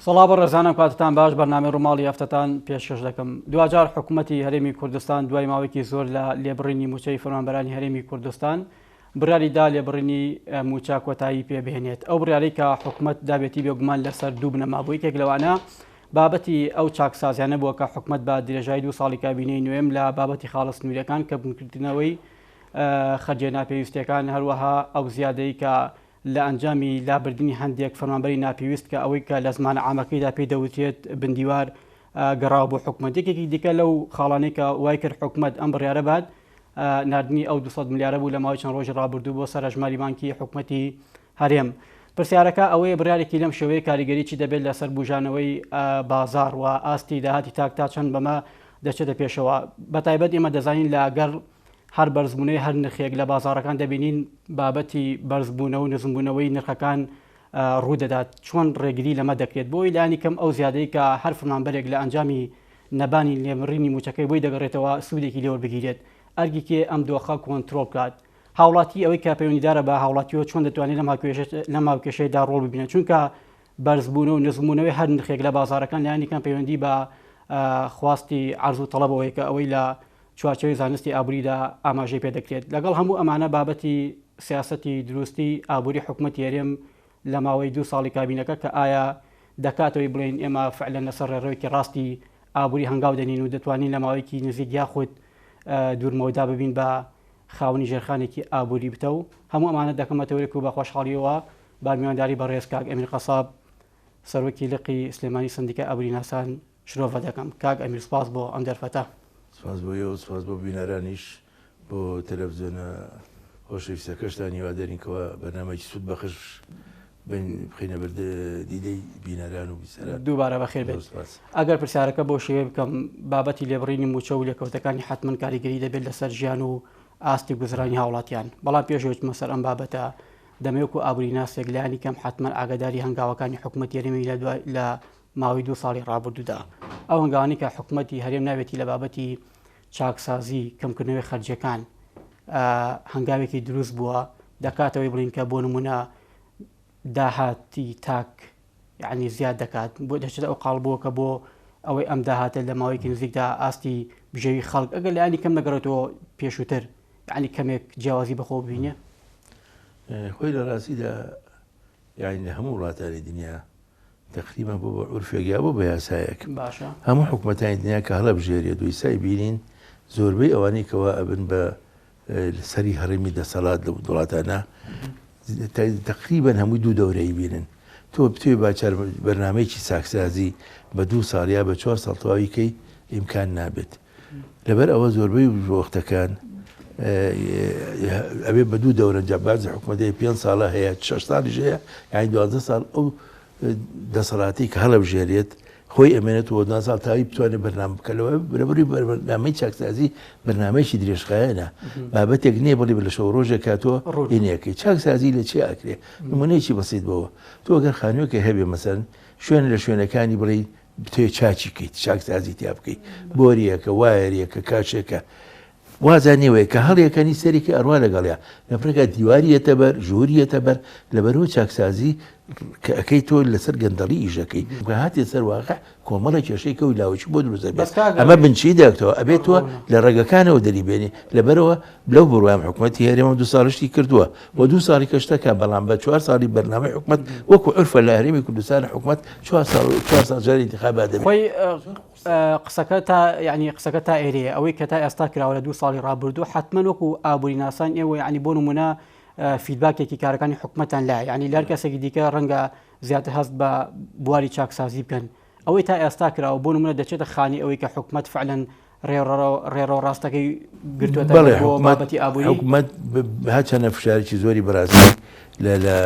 سڵاو بەڕێزانم کاتتان باش بەرنامەی ڕووماڵی هەفتەتان پێشکەش دەکەم دواجار حکوومەتی هەرێمی کوردستان دوای ماوەیەکی زۆر لە لێبڕینی مووچەی فەرمانبەرانی هەرێمی کوردستان بڕیاری دا لێبڕینی مووچە کۆتایی پێ بهێنێت ئەو بڕیارەی کە حکوومەت دابێتی بێگومان لەسەر دوو بنەما بوو یەکێک لەوانە بابەتی ئەو چاکسازیانە بووە کە حکومەت بە درێژای دوو ساڵی کابینەی نوێم لە بابەتی خاڵە سنووریەکان کە بنکردنەوەی خەرجیە ناپێویستەکان هەروەها ئەو زیادەی کە لە ئەنجامی لابردنی هەندێک فەرمانبەری ناپێویست کە ئەوەی کە لە زمانە عامەکەیدا پێی دەوترێت بندیوار گەڕاوە بۆ حکومەت. یەکێکی دیکە لەو خاڵانەی کە وای کرد حکومەت ئەم بڕیارە بات ناردنی ئەو 200 ملیارە بوو لە ماوەی چەند ڕۆژی ڕابردوو بۆ سەر هەژماری بانکی حکومەتی هەرێم. پرسیارەکە ئەوەیە بڕیارێکی لەم شێوەیە کاریگەریی دەبێت لەسەر بوژانەوەی بازاڕ و ئاستی داهاتی تاک تا چەند بەمە دەچێتە پێشەوە بەتایبەت ئێمە دەزانین لە گەر هەر بەرزبوونەوەی هەر نرخێک لە بازاڕەکان دەبینین بابەتی بەرزبوونەوە و نزمبوونەوەی نرخەکان ڕوودەدات، چۆن ڕێگری لەمە دەکرێت بۆی لانی کەم ئەو زیادەی کە هەر فەرمانبەرێک لە ئەنجامی نەبانی لێبڕینی مووچەکەی بۆی دەگەڕێتەوە سوودێکی لێوەربگیرێت، ئەرکی کێ ئەم دۆخە کۆنترۆڵ بکات؟ هاوڵاتی ئەوەی کە پەیوەندیدارە بە هاوڵاتیەوە چۆن دەتوانێت لەم هاوکێشەیەدا ڕۆڵ ببینێت؟ چونکە بەرزبوونەوە و نزمبوونەوەی هەر نرخێک لە بازاڕەکان لانی کەم پەیوەندی بە خواستی عەرز و تەڵەبەوە هەیە کە ئەوەی لە چوارچێوەی زانستی ئابووریدا ئاماژەی پێ دەکرێت. لەگەڵ هەموو ئەمانە بابەتی سیاسەتی دروستی ئابووری حکومەتی هەرێم لە ماوەی دوو ساڵی کابینەکە کە ئایا دەکاتەوەی بڵێین ئێمە فعلەن لەسەر ڕێڕەوێکی ڕاستی ئابووری هەنگاو دەنین و دەتوانین لە ماوەیەکی نزیک یاخود دوورمەودا ببین بە خاوەنی ژێرخانێکی ئابووری بتەو. هەموو ئەمانە دەکەمە تەوەرێک و بە خۆشحاڵییەوە بە میوانداری بەڕێز کاک ئەمیر قەساب سەرۆکی لقی سلێمانی سەندیکای ئابووریناسان شرۆڤە دەکەم. کاک ئەمیر سپاس بۆ ئەم دەرفەتە. سپاس بۆ ئێوە و سپاس بۆ بینەرانیش بۆ تەلەفزیۆنە خۆشەویستەکەشتان هیوادارین کەوا بەرنامەیەکی سوود بەخش بین بخەینە بەر دیدەی بینەران و بیسەران. دووبارە بەخێر بێت. زۆر سپاس. ئەگەر پرسیارەکە بەو شێوەیە بکەم بابەتی لێبڕینی مووچە و لێکەوتەکانی حەتمەن کاریگەری دەبێت لەسەر ژیان و ئاستی گوزەرانی هاوڵاتیان بەڵام پێش ئەوەی بچمە سەر ئەم بابەتە دەمەوێت وەکو ئابووریناسێک لایەنی کەم حەتمەن ئاگاداری هەنگاوەکانی حکومەتی هەرێمی لە دوای لە ماوەی دوو ساڵی ڕابردوودا ئەو هەنگاوانەی کە حکومەتی هەرێم ناوێتی لە بابەتی چاکسازی کەمکردنەوەی خەرجیەکان هەنگاوێکی دروست بووە دەکاتەوەی بڵین کە بۆ نمونە داهاتی تاک یعنی زیاد دەکات بۆ دەچێت ئەو قاڵ بووە کە بۆ ئەوەی ئەم داهاتە لە ماوەیەکی نزیکدا ئاستی بژێوی خەڵک ئەگەر لایانی کەم نەگەڕێتەوە پێشووتر یعنی کەمێک جیاوازی بەخۆ ببینێ خۆی لە ڕاستیدا یعنی لە هەموو وڵاتانی دنیا تەقریبەن بۆ بە عورفێک یا بۆ بە یاسایەک باشە هەموو حکومەتانی دنیا کە هەڵەبژێرێت و ئیسای بینین زۆربەی ئەوانەی کەوا ئەبن بە سەری هەڕێمی دەسەڵات لە وڵاتانە تقریبا هەمووی دوو دەورەی بینن تۆ بتوێ باچار بەرنمەیەکی ساکسازی بە دوو ساڵ یا بە چوار ساڵ تەواوی کەی ئیمکان نابێت لەبەر ئەوە زۆربەی وەختەکان ئەبێ بە دوو دەورە جا بازی حکوومەتەیە پێ ساڵە هەیە شش ساڵیش هەیە یانی دوازدە ساڵ ئەو دەسەڵاتی کە هەڵەبژێرێت خۆی ئەمێنێت و دو ساڵ تاوی بتوانێت بەرنامە بکەلەوە بەرەبری بەرنامەی چاکسازی بەرنامەیەکی درێژخایەنە بابەتێک نییە بڵی لە شەو ڕۆژێک کاتۆ ڕوونیەکەی چاکسازی لە چی ئاکرێ نمونەیەکی بەسیت بەوە تۆ گەر خانوویەکە هەبێ مەسەن شوێن لە شوێنەکانی بڵێ بتەوێت چاکی کەیت چاکسازی تیا بکەیت بۆریەکە وایەریەکە کاشێکە وازانیوەیە کە هەڵیەکەنی سەرێکی ئەڕوا لەگەڵیا لەپڕێکا دیواری یەتە بەر ژووری یەتە بەر لەبەرەوە چاکسازی کە ئەکەی تۆ لەسەر گەندەڵی ئیشەکەی کە هاتیە سەر واقع کۆمەڵە کێشەی کەوی لاوەکی بۆ دروست دەبێت بەس کاک ئەمە بنچی دەکتەوە ئەبێت تۆ ڕوونە. لە ڕەگەکانەوە دەری بێنی لەبەرەوە لەو بڕوام حکومەتی هەرێم ئەم دوو ساڵشتی کردووە و دوو ساڵی کە شتەکە بەڵام بە چوار ساڵی بەرنامەی حکومەت وەکو عورفە لە هەرێمی کوردستان حکومەت چوار ساڵ چوار ساڵ جاری انتخابات دەبێت. خۆی قسەکە تا یعنی قسەکە تا ئێرەیە ئەوەی کە تا ئێستا کراوە لە دوو ساڵی ڕابردوو حتمما وەکو ئابووریناسان ئێوە یعنی بۆ نمونە feedback ێکی کارەکانی حکومەتان لایە یعنی لە هەر کەسێکی دیکە ڕەنگە زیاتر هەست بە بواری چاکسازی بکەن ئەوەی تا ئێستا کراوە بۆ نمونە دەچێتە خانی ئەوەی کە حکومەت فعلەن ڕێڕەو ڕاستەکەی گرتووەتە بەڵێ بۆ حکومەت بابەتی ئابووری؟ حکومەت هەرچەنە فشارێکی زۆری بەڕاستی لە لە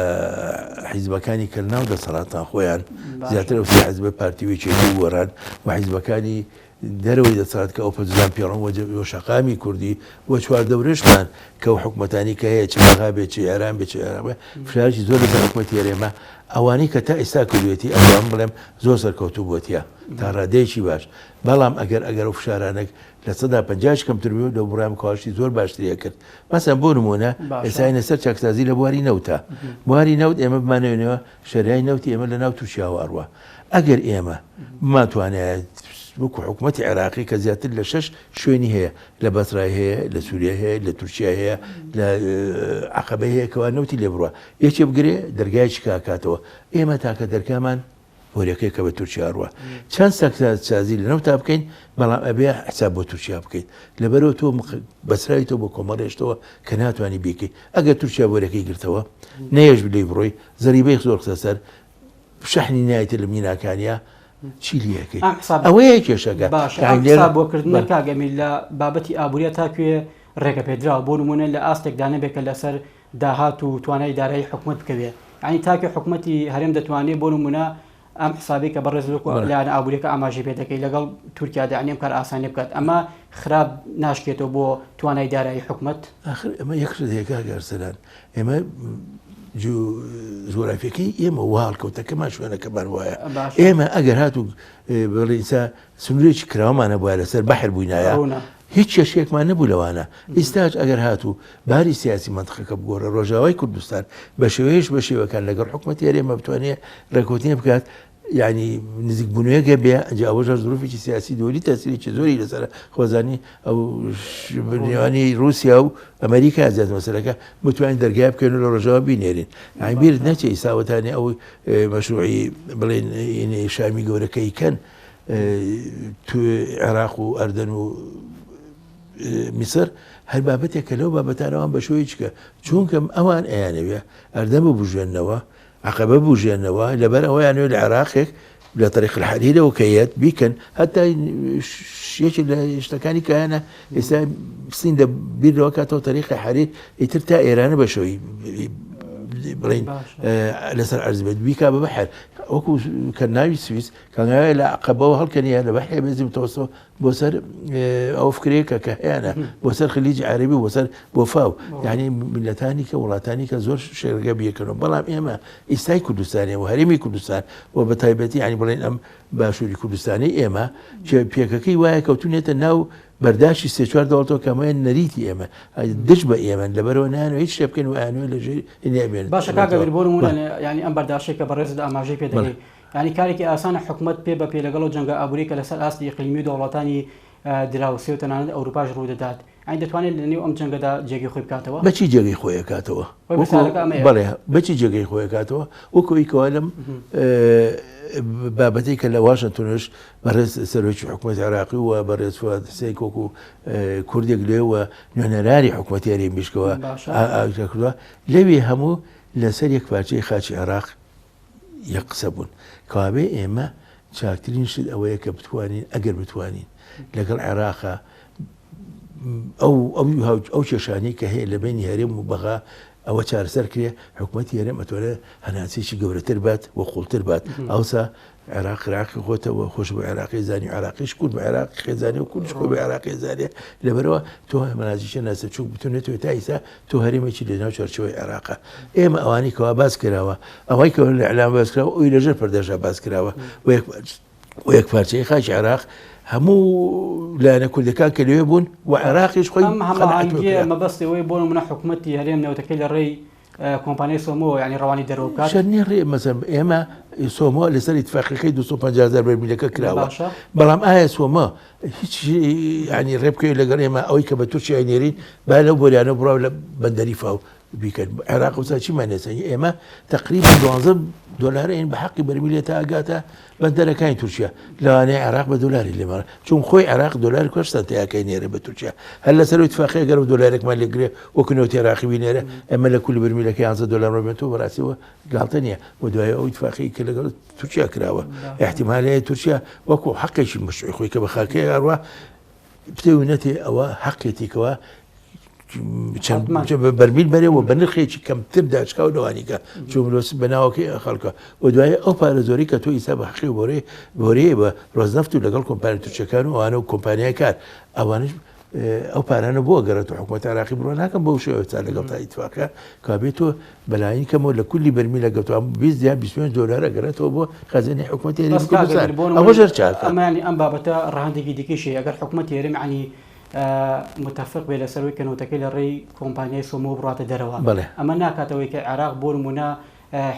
حیزبەکانی کە ناو دەسەڵاتان خۆیان باشە. زیاتر ئەو سێ حیزبە پارتی و یەکێتی و گۆڕان و حیزبەکانی دەرەوەی دەسەڵات کە ئۆپۆزیسیۆن پێڕەو و شەقامی کوردی و چواردەورەشمان کە ئەو حکومەتانی کە هەیە چ بەغا بێت چ ئێران بێت چ عێراق بێت فشارێکی زۆر لەسەر حکومەتی هەرێمە. ئەوانەی کە تا ئێستا کردوێتی ئەتوانم بڵێم زۆر سەرکەوتوو بۆتیە تا ڕادەیەکی باش بەڵام ئەگەر ئەگەر ئەو فشارانەک 50%ش کەمتر بێ لەو بڕیام کەواشتی زۆر باشتری ئەکرد مەسەن بۆ نمونە ئێستا لەسەر چاکسازی لە بواری نەوتە بواری نەوت ئێمە بمانەوێنەوە شەریای نەوتی ئێمە لە ناو تورکیاوە ئەڕوا ئەگەر ئێمە بمانتوانایە وەکو حکوومەتی عێراقی کە زیاتر لە شەش شوێنی هەیە لە بەسرای هەیە لە سووریا هەیە لە تورکیا هەیە لە عقبە هەیە کەوا نەوتی لێ بڕە یەکێ بگرێ دەرگایکی کاکاتەوە ئێمە تاکە دەرگامان بۆریەکەی کە بە تورکیا ڕوە چەند سەکسازی لە نەوتا بکەین بەڵام ئەبێ حساب بۆ تورکیا بکەیت لەبەرەوە تۆ بەسراوی تۆ بۆ کۆمەڵێشتەوە کە ناتوانانی بیکەیت ئەگەر تورکیا بۆرەکەی گرتەوە نەیەش بلێ بڕۆی زەریبەی زۆر قسە سەر شەحنی نایتە لە میناکانیا چی لەکەی ئەوەیە کێشەکە بۆکردنە کاگەمی لە بابەتی ئابووریە تاکوێ ڕێگە پێدراوە بۆ نمونە لە ئاستێکدا نەبێت کە لەسەر داهات و توانای دارایی حکومەت بکەوێ یانی تاکێ حکومەتی هەرێم دەتوانێ بۆ نمونە ئەم حسابی کە بەڕێز وەکو لایەنە ئابووریەکە ئاماژەی پێ دەکەی لەگەڵ تورکیا دەعنی ئەم کار ئاسانی بکات ئەمە خراپ ناشکێتەوە بۆ توانای دارایی حکومەت؟ ئاخر ئەمە یەک شت هەیە کاک ئەرسەلان ئێمە جوگرافیەکەی ئێمە وا هەڵکەوتەکەمان شوێنەکەمان وایە ئێمە ئەگەر هاتوو بڵێ سنوورێکی کراوەمان هەبوایە لەسەر بەحر بووینایە هیچ کێشەیەکمان نەبوو لەوانە ئیستاش ئەگەر هاتوو باری سیاسی مەنتقەکە بگۆڕێ ڕۆژاوای کوردستان بە شێوەیەش بە شێوەکان لەگەڵ حکومەتی هەرێمە بتوانێ ڕێککەوتنێ بکات یعنی نزیک بوونەوەیەکە بێ ئەنجا ئەوەش هەر زروفێکی سیاسی دووری تەسیرێکی زۆری لەسەر خۆزانی ئەو نێوانی رووسیا و ئەمریکا زیاد مەسەلەکە بتوانین دەرگای بکەین و لە ڕۆژاوا بینێرین یعنی بیرت نەچێ ئیساوەتانی ئەو مەشروعی بڵێن شامی گەورەکەی کەن عێراق و ئەردەن و میسر هەر بابەتێک کە لەو بابەتانەوان بە شوێیچکە چونکەم ئەوان ئەیانەوێ ئەردەن ببژێنەوە عقبە بژێنەوە لەبەر ئەوەیانوێ لە عێراقێک لە طریق الحریرەوە کە یەت بیکەن هەتا یەکێک لە شتەکانی کایانە ئێستا سین دە بیر لەوە کاتەوە طریقی حریر ئیتر تا ئێرانە بە شوی بڵین لەسەر ئەرز بێت بیکا بە بەحر وەکو کە ناوی سوئیس کەنگاوێ لە عقبەوە هەڵکەنیە لە بەحری بێزی متوسط بۆ سەر ئەو فکرەیە کە هەیانە بۆ سەر خلیجی عەرەبی بۆ سەر بۆ فاو یعنی میلەتانی کە وڵاتانی کە زۆر شێرگە بیەکەنەوە بەڵام ئێمە ئیستای کوردستانی و هەرێمی کوردستان و بە تایبەتی یعنی بڵێن ئەم باشووری کوردستانی ئێمە پێکەکەی وایە کەوتونێتە ناو بەرداشی سێ چوار دەوڵەتەوە کە ئەمەیان نەریتی ئێمە دژ بە ئێمەن لەبەرەوە نایانەوە هیچ شتێ بکەن و ئەیانەوێ لە ژێر ئێمە باشە کاک ئەمیر بۆ نموونە یعنی ئەم بەرداشەی کە بەڕێزت ئاماژەی پێ دەکەی یانی کارێکی ئاسانە حکومەت پێ بە پێ لەگەڵ ئەو جەنگە ئابووریە کە لەسەر ئاستی ئیقلیمی و دەوڵەتانی دراوسێ و تەنانەت ئەوروپاش ڕوودەدات یانی دەتوانێت لە نێو ئەم جەنگەدا جێگەی خۆی بکاتەوە؟ بەچی جێگەی خۆی ئەکاتەوە؟ خۆی پرسیارەکە ئەمەیە. بەڵێ بەچی جێگەی خۆی ئەکاتەوە؟ وەکو ئەوی کەوا لەم بابەتەی کە لە واشنتۆنش بەڕێز سەرۆکی حکومەتی عێراقی و بەڕێز فواد حسێن وەکو کوردێک لێ و نوێنەرانی حکومەتی هەرێمیش کەوا ئاگرا کردووە لەوێ هەموو لەسەر یەک پارچەی خاکی عێراق یەک قسە بوون. کەوابێ ئێمە چاکترین شت ئەوەیە کە بتوانین ئەگەر بتوانین لەگەڵ عێراقا ئەو ئەو کێشانەی کە هەیە لە بینی هەرێم و بەغا ئەوە چارەسەر کرێ حکوومەتی هەرێم ئەتوانێت هەناسێکی گەورەتر بات و قوڵتر بات ئەوسا عێراق عێراقی خۆتەوە خۆش بۆ عێراقی زانی عێراقیش کورد بە عێراق خێزانی و کوردش خۆی بە عێراقی زانێ لەبەرەوە تۆ مەنازیشە ناسە چوک بتونێتەوە تا ئیسا تۆ هەرێمێکی لە ناو چوارچێوەی عێراقە ئێمە ئەوانەی کەوا باس کراوە ئەوەی کە لە ئیعلام باس کراوە ئەوی لەژێر پەردەشا باس کراوە و یەک و یەک پارچەی خاکی عێراق هەموو لایەنە کوردەکان کە لەوێ بوون و عێراقیش خۆی ئەم هەماهەنگییە مەبەستی ئەوەیە بۆ نمونە حکومەتی هەرێم نەوتەکەی لە ڕێی کۆمپانیای سۆمۆ یانی ڕەوانی دەرەوە بکات. شەرت نییە ڕێ مەسەن ئێمە سۆمۆ لەسەر ئیتفاقیەکەی 250 هەزار بەرمیلەکە کراوە باشە. بەڵام ئایا سۆمۆ هیچ یانی ڕێ بکەوێت لەگەڵ ئێمە ئەوەی کە بە تورکیای نێرین با لەو بۆریانە بڕاو لە بەندەری فاو بیکەن عێراق وسا چیمان لێسە ئێمە تقریبا 12 دۆلار ئەین بە حەقی بەرمیلێ تا ئەگاتە بەندەرەکانی تورکیا لەوانەیە عێراق بە دۆلاری لێمان چون خۆی عێراق دۆلار کوێش سەنتەیەکەی نێرە بە تورکیا هەر لەسەر ئیتفاقی ئەگەر دۆلارێکمان لێگرێ وەکو نەوتی عێراقی بینێرە ئێمە لە کولی بەرمیلەکە 11 دۆلار بێتەوە بەڕاستیەوە گاڵتە نییە و دوای ئەو ئیتفاقی کە لەگەڵ تورکیا کراوە احتیمال هەیە تورکیا وەکو حەقێکی مەشروعی خۆی کە بە خاکەی ئەڕوا بتێ و نەتێ ئەوە حەقێتی کەوا چەند بەرمیل بەرێ و بە نرخێکی کەمتر داچکاو لەوانیکە چون مرۆس بە ناوەکەی خەڵکە و دوای ئەو پارە زۆری کە تۆ ئیسا بە حەقی بۆرێ بۆرێ بە ڕۆزنەفت و لەگەڵ کۆمپانیا تورکیەکان و ئەوانە و کۆمپانیای کار ئەوانش. ئەو پارانە بۆ گەڕێت و حکوومەت عراقی بڕۆ ناکەم بەو شێوە تا لەگەڵ تا ئیتفاقە کابێت تۆ بەلاین کەمەوە لە کولی بەرمی لەگەڵ تۆ 20 یا 25 دلار ئەگەڕێتەوە بۆ خەزێنەی حکوومەتی هەرێمی بەس کاک کوردستان ئەمیر بۆ ئەوە نموونە ژەر چاکە. ئەمانی ئەم بابەتە ڕەهەندێکی دیکەیشی ئەگەر حکوومەتی هەرێم یانی متفق بێ لەسەر ئەوەی کە نەوتەکەی لە ڕێی کۆمپانیای سۆمۆ بڕاتە دەرەوە بەڵێ. ئەمە ناکاتەوەی کە عێراق بۆ نموونە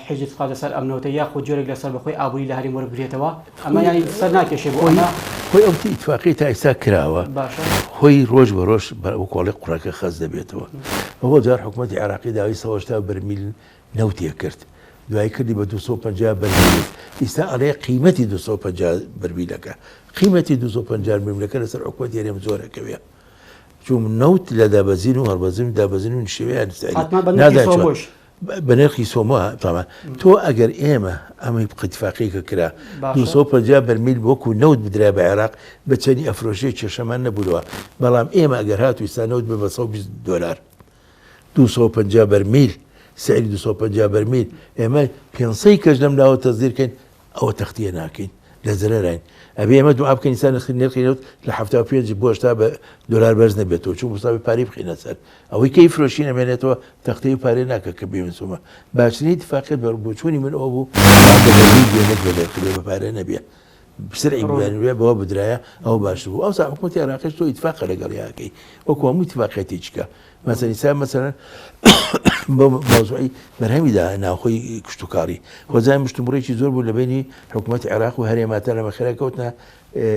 حیجز بخاتە سەر ئەم نەوتە یاخود جۆرێک لە سەربەخۆی ئابووری لە هەرێم وەربگرێتەوە ئەمە خۆی یانی سەر ناکێشێ بۆ خۆی ئەمە خۆی ئەو ئیتفاقی تا ئێستا کراوە باشە. خۆی ڕۆژ بە ڕۆژ بە وەکۆڵی قوڕەکە خەست دەبێتەوە. ئەوە جار حکوومەتی عێراقی داوای 180 بەرمیل نەوتێ کرد دوای کردی بە 250 بەرمیل ئیستا ئەڵێ قیمەتی 250 بەرمیلەکە قیمەتی 250 بەرمیلەکە لەسەر حکوومەتی هەرێم زۆرەکەوێ چون نەوت لە دابەزین و هەڵبەزین و دابەزین و نشێویان سعری حتما بە نرخی نازانم چۆن سۆمۆش بە نرخی سۆمۆ تاوان تۆ ئەگەر ئێمە ئەمەی ئیتفاقیەکە کرا باشە 250 بەرمیل وەکو نەوت بدرا بە عێراق بە چەنی ئەفرۆشێ کێشەمان نەبووەوە بەڵام ئێمە ئەگەر هاتو ئیستا نەوت بە 120 دۆلار 250 بەرمیل سعری 250 بەرمیل ئێمە 500 کەش لەم لاوە تەزدیر کەین ئەوە تەختیە ناکەین لە زەرەراین ئەبێ ئێمە دوعا بکەین ئینسان نرخی نرخی نەوت لە 75 بۆ 80 بە دۆلار بەرز نەبێتەوە چون مستابی پارەی بخینە سەر ئەوەی کەی فرۆشین ئەمێنێتەوە تەختەی و پارەی ناکە کە بێمن سومە باشترین اتفاقیت بە بۆچوونی من ئەوە بوو بە بەرمیل بێ نەک بە نرخ بێ بە پارە نەبێ سرعی ڕوونە ببێ بەوە بدرایە ئەوە باشتر بوو ئەوسا حکوومەتی عێراقیش تۆ ئیتفاقە لەگەڵ یاکەی وەکو هەموو ئیتفاقیەتێکیکە مەسەلەن ئیستا مەسەلەن بۆ مەوزوعی بەرهەمی دا ناوخۆی کشتوکاڵی خۆزای مشتومڕێکی زۆر بوو لە بینی حکوومەتی عێراق و هەرێماتە لە مەخێرا کەوتنە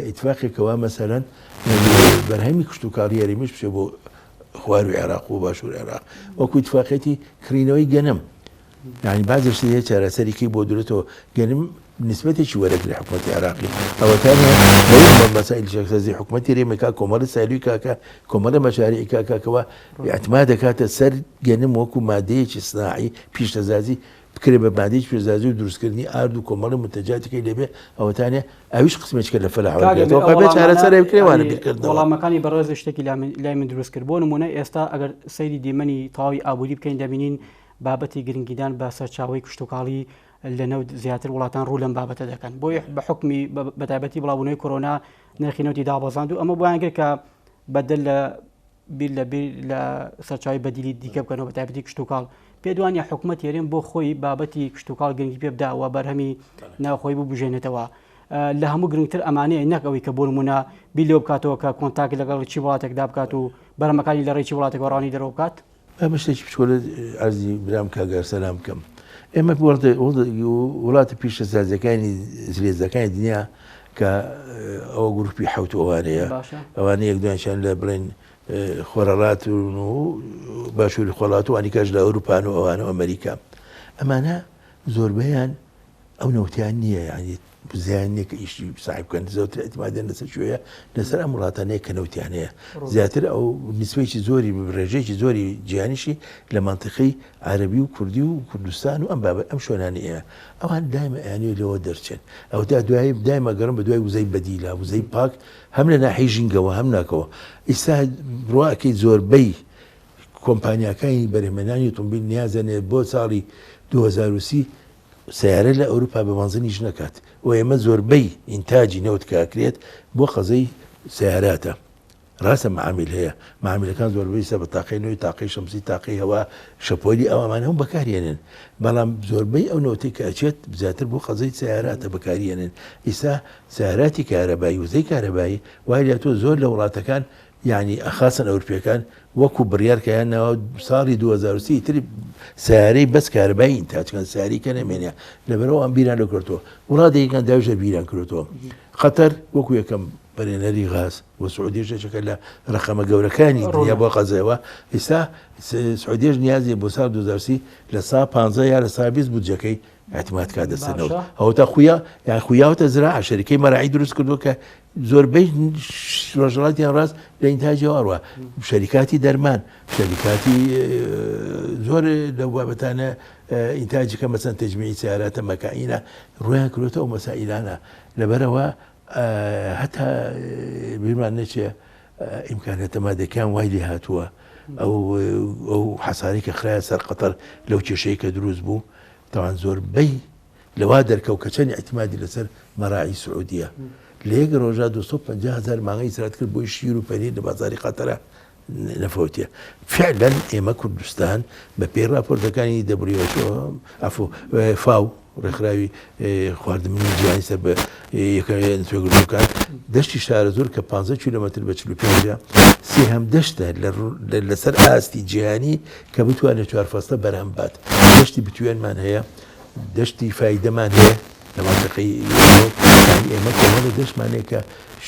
ئیتفاقێکەوە مەسەلەن بەرهەمی کشتوکاڵی هەرێمیش بچێ بۆ خواروی عێراق و باشوور عێراق وەکو ئیتفاقیەتی کڕینەوەی گەنم یانی بازێ شت هەیە چارەسەری کەی بۆ درێتەوە گەنم نسبەتێکی وەرەگرێ حکومەتی عێراقی ئەوەتانە بەو مەسائل چاکسازی حکومەتی رێمەکا کۆمەڵی سالوی کاکە کۆمەڵە مەشاریعی کاکاکەوە اعتماد دەکاتە سەر گەنم وەکو مادەیەکی سناعی پیشەسازی بکرێ بە مادەیەکی پیشەسازی و دروستکردنی ئارد و کۆمەڵی منتەجاتەکەی لێبێ ئەوەتانە ئەویش قسمێکە لە فەلاح کاک ئەمیر وەرگێتەوە ئەو کە بێ وەڵامانە چارەسەرێ بکرێ وانە یانی بیرکردنەوە وەڵامەکانی بەڕێز شتێکی لای من دروست کرد بۆ نمونە ئێستا ئەگەر سەیری دیمەنی تەواوی ئابووری بکەین دەبینین بابەتی گرنگیدان بە سەرچاوەی کشتوکاڵی لە نەوت زیاتر وڵاتان ڕوو لەم بابەتە دەکەن بۆیە بە حکمی بەتایبەتی بڵاوبوونەوەی کۆرۆنا نرخی نەوتی دابەزاند و ئەمە بۆیان کرد کە بەدەل لە بیر لە بیر لە سەرچاوی بەدیلی دیکە بکەنەوە بە تایبەتی کشتوکاڵ پێدوانە حکوومەت هەرێم بۆ خۆی بابەتی کشتوکاڵ گرنگی پێ بدا و بەرهەمی ناوخۆی ببژێنێتەوە لە هەموو گرنگتر ئەمانەیە نەک ئەوەی کە بۆ نمونە بیر لەوە بکاتەوە کە کۆنتاکت لەگەڵ چی وڵاتێکدا بکات و بەرهەمەکانی لە ڕێی چی وڵاتێکەوە ڕانی دەرەوە بکات. با من شتێکی بچکۆلە عەرزی برام کاک ئەرسەلان بکەم. ئێمە وڵاتە پیشەسازیەکانی زلێزەکانی دنیا کە ئەوە گروپی حەوت و ئەوانەیە ئەوانە یەک دوانشان لە بڵێن خۆرەڵات و باشووری خۆڵات و ئەنیکاش لە ئەوروپان و ئەوانە و ئەمریکا ئەمانە زۆربەیان ئەو نەوتیان نییە یانی بزیان نییە کە ئیشی ساحب بکەن زۆرتر ئیعتمادیان لەسەر کوێیە لەسەر ئەم وڵاتانەیە کە نەوتیان هەیە زیاتر ئەو نسبەیەکی زۆری ڕێژەیەکی زۆری جیهانیشی لە مەنتیقەی عەرەبی و کوردی و کوردستان و ئەم بابەت ئەم شوێنانە ئێمە ئەوان دایمە ئەیانەوێت لەوە دەرچن ئەو تا دوایی دایمە گەڕن بە دوای وزەی بەدیلە وزەی پاک هەم لە ناحیەی ژینگەوە هەم ناکەوە ئیستا بڕواکەی زۆربەی کۆمپانیاکانی بەرهەمهێنانی ئۆتۆمبیل نیازیان هەیە بۆ ساڵی 2030 سەیارە لە ئەوروپا بە بەنزینیش نەکات و ئێمە زۆربەی ئینتاجی نەوت کە ئەکرێت بۆ قەزەی سەیاراتە ڕاستە معامیل هەیە معامیلەکان زۆربەی سە بە تاقەی نوێی تاقەی شەمسی تاقەی هەوا شەپۆلی ئەو ئەمانە هەموو بەکارێنن بەڵام زۆربەی ئەو نەوتەی کە ئەچێت زیاتر بۆ قەزەی سەیاراتە بەکاریێنن ئیستا سەیاراتی کارەبایی وزەی کارەبایی وای لێهاتووە زۆر لە وڵاتەکان یانی خاسەن ئەورپیەکان وەکو بڕیار کە یان ناوە ساڵی 2030 تر سیارەی بەس کارەبایی ئینتاج کەن سیاری کە نەمێنێ لەبەرەوە ئەم بیران لە کردەوە وڵاتێکیان داویشە بیران کردەوە قەتەر وەکو یەکەم بەرێنەری غاز و سعودیش یەکێکە لە ڕقەمە گەورەکانی دنیا بۆ قەزەوە ئێستا سعودیش نیازی بۆ ساڵ 2030 لە سا 15 یا لە سا 20 بودجەکەی اعتماد کا دەسەر نەوت ئەوەتا خویا یان خویاوتە زراعە شەریکەی مەراعی دروست کردووە کە زۆربەی ڕۆژهەڵاتی ناوەڕاست لە ئینتاجەوە ئەڕوا شەریکاتی دەرمان شەریکاتی زۆر لەو بابەتانە ئینتاجی کە مەسەن تەجمیعی سیاراتە مەکائینە ڕویان کرۆتە ئەو مەسائیلانە لەبەرەوە هەتا بیرمان نەچێ ئیمکانەتە مادەکان وای لێ هاتووە ئەو ئەو حەساری کە خرایە سەر قەتەر لەو کێشەیە کە دروست بوو تاوان زۆربەی لەوا دەرکەوت کە چەند ئیعتیمادی لەسەر مەراعی سعودیە. لە یەک ڕۆژا 250 هەزار مانگای ئیسرات کرد بۆی شیر و پەنیر لە بازاری قەتەرە نەفەوتیە. فعلا ئێمە کوردستان بە پێی ڕاپۆرتەکانی WHO عەفو فاو ڕێکخراوی خواردنی جیهانی سەر بە نەتەوەیەکگرتووەکان دەشتی شارەزوور کە 15 کیلۆمەتر بە 45 سێهەم دەشتە لەسەر ئاستی جیهانی کە بتوانێت چوار فەسڵە بەرهەم بات. دەشتی بتوێنمان هەیە، دەشتی فایدەمان هەیە لە مەنتیقەی یانی ئێمە کۆمەڵێ دەشتمان هەیە کە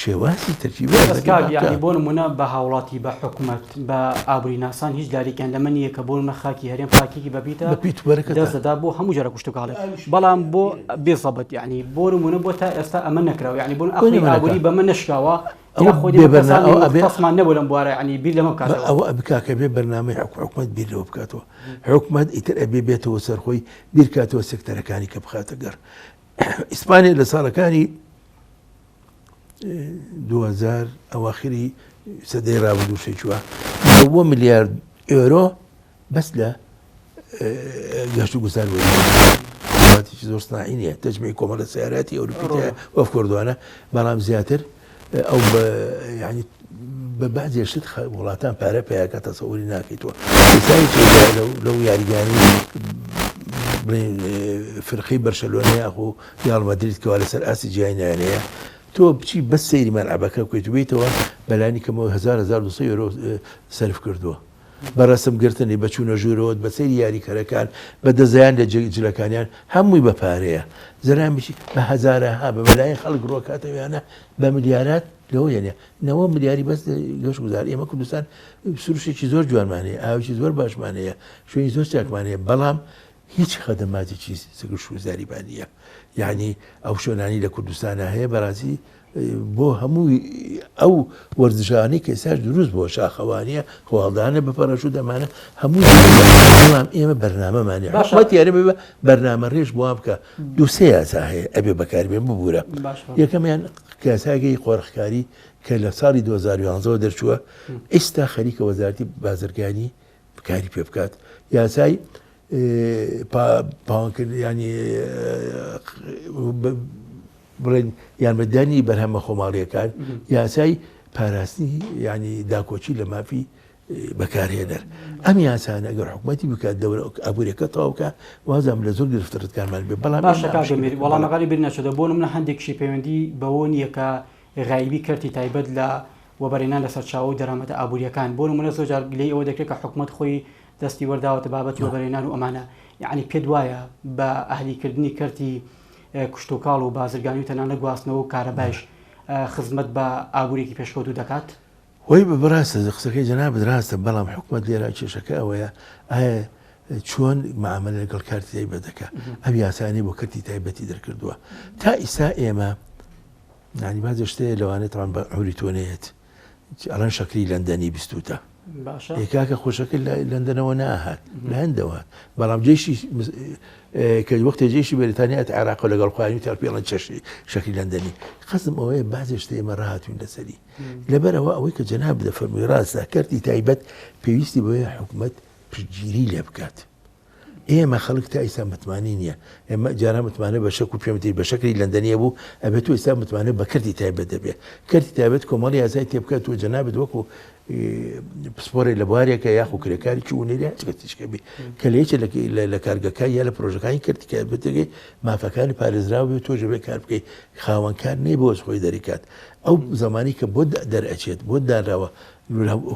شێوازی تەرکیبی بەس ئەرزەکەی کاک باکە. یانی بۆ نمونە بە هاوڵاتی بە حکومەت بە ئابوریناسان هیچ لاریکیان لەمە نییە کە بۆ نمونە خاکی هەرێم خاکێکی بە پیتە بە پیت و بەرەکەتە. دەست دەدا بۆ هەموو جۆرە کشتوکاڵێک بەڵام بۆ بێزەبت یانی بۆ نمونە بۆ تا ئێستا ئەمە نەکراوە یانی بۆ بۆ ئەقڵی نمونە ئابوری کاک. بەمە نەشکاوە ئەوە یاخود بێ ئێمە بەرنا کەسانی ئەوە ئەبێ موختەسمان نەبوو لەم بوارە یانی بیر لەمە بە بکاتەوە. ئەوە ئەبێ کاکە بێ بەرنامەی حکو حکومەت بیر لەوە بکاتەوە حکومەت ئیتر ئەبێ بێتەوە سەر خۆی بیر کاتەوە سێکتەرەکانی کە بخاتە گەڕ ئیسپانیا لە ساڵەکانی 2000 ئەواخری سەدەی ڕابردوو شێچووە 9 ملیارد ئۆرۆ بەس لە گەشت و گوزار وڵاتێکی زۆر سناعی نییە تەجمی کۆمەڵە سیاراتی ئەوروپی وەف کوردوانە بەڵام زیاتر ئەو ینی بە بەعزێ شت وڵاتان پارە پیاکە تەسەوری ناکەیتەوە لەو یاریگانی بڵێن فرقەی بەرشەلۆنە یاخۆ ریال مەدرید کەوا لەسەر ئاستی جیهانی نایانەیە تۆ بچی بەس سەیری مەلعەبەکە بکەیت و بێیتەوە بەلانی کەمەوە 1000 1200 یۆرۆ سەرف کردووە بە ڕەسم گرتنی بە چوونە ژوورەوەت بە سەیری یاریکەرەکان بە دەزیان لە جلەکانیان هەمووی بە پارەیە زەرامیشی بە هەزارەها بە مەلاین خەڵک ڕۆکاتەوەیانە بە ملیارات لەوە یانە نەوە ملیاری بەس گەشت گوزار ئێمە کوردستان سروشێکی زۆر جوانمان هەیە ئاوێکی زۆر باشمان هەیە شوێنی زۆر چاکمان هەیە بەڵام هیچ خەدەماتێکی گەشتگوزاریمان نییە یعنی ئەو شوێنانی لە کوردستانە هەیە بەڕاستی بۆ هەموو ئەو وەرزشانەی کە ئێستاش دروست بووە شاخەوانیە خۆهەڵدانە بە پەرەشوت ئەمانە هەموو بەڵام ئێمە بەرنامەمان نیە باشە. حکومەت یارە بێ بە بەرنامە ڕێژ بۆ وان بکە دوو سێ یاسا هەیە ئەبێ بەکاربێن ببورە باشە. یەکەمیان یاساگەی قۆرخکاری کە لە ساڵی 2011 ەوە دەرچووە ئێستا خەریکە وەزارەتی بازرگانی کاری پێ بکات یاسای پاوانکردن ینی بڵێن یارمەتیدانی بەرهەمە خۆماڵیەکان یاسای پاراستنی ینی داکۆکی لە مافی بەکارهێنەر ئەم یاسانە ئەگەر حکوومەتی بکات دەورە ئابووریەکە تەواوکە وازم لە زۆر گرفت ڕزگارمان بێ بەڵام باشە کاک ئەمیر وەڵامەکانی بیر نەچێتەوە بۆ نمونە هەندێکشی پەیوەندی بەوە نییە کە غایبی کەرتی تایبەت لە وەبەرهێنان لە سەرچاوە و دەرامەتە ئابوورییەکان بۆ نمونە زۆر جار گلەیی ئەوە دەکرێت کە حکومەت خۆی دەستی وەرداوەتە بابەتی وەبەرهێنان و ئەمانە یەعنی پێت وایە بە ئەهلیکردنی کەرتی کشتوکاڵ و بازرگانی و تەنانەت گواستنەوە و کارەبایش خزمەت بە ئابوورییەکی پێشکەوتوو دەکات؟ وەی بەڕاستە قسەکەی جەنابت ڕاستە بەڵام حکومەت لێرە کێشەکە ئەوەیە ئایا چۆن معاملە لەگەڵ کارتی تایبەت دەکا ئەم یاسانەی بۆ کەرتی تایبەتی دەرکردووە تا ئیسا ئێمە یانی بازێ شتەیە لەوانەیە تەوان بە عوری تۆ نەیەت ئەڵێن شەکری لەندەنی بیستوتە باشە ئێ کاکە خۆشەکە لە لەندەنەوە ناهات لە هەندەوە هات بەڵام جێشی کە وەختێ جێشی بەریتانیا هاتە عێراق لەگەڵ خۆیان وتیان پێڵەن چەشی شەکری لەندەنی قەزم ئەوەیە بازێ شتە ئێمە ڕاهاتوین لەسەری لەبەرەوە ئەوەی کە جەناب دەفەرمووی ڕاستە کەرتی تایبەت پێویستی بەوەیە حکومەت پشتگیری لێ بکات ئێمە خەڵک تا ئیستا متمانەی نییە ئێمە جاران متمانە بە شەک و پێم بە شەکری لەندەنیە بوو ئەبێت تۆ ئێستا متمانە بە کەرتی تایبەت دەبێت کەرتی تایبەت کۆمەڵی یاسای تێبکات تۆ جەنابت وەکو پسپۆرێ لە بوارێکە یاخو کرێکارێکی ونەری هەچ کەسیشکە بێ کە لە یەکێ لە کارگەکان یا لە پرۆژەکانی کەرتی تایبەتەکەی مافەکانی پارێزراو بێت تۆش دەبێت کار بکەیت خاوەنکار نییە بۆ خۆی دەریکات ئەو زمانی کە بۆ دەرئەچێت بۆ دانراوە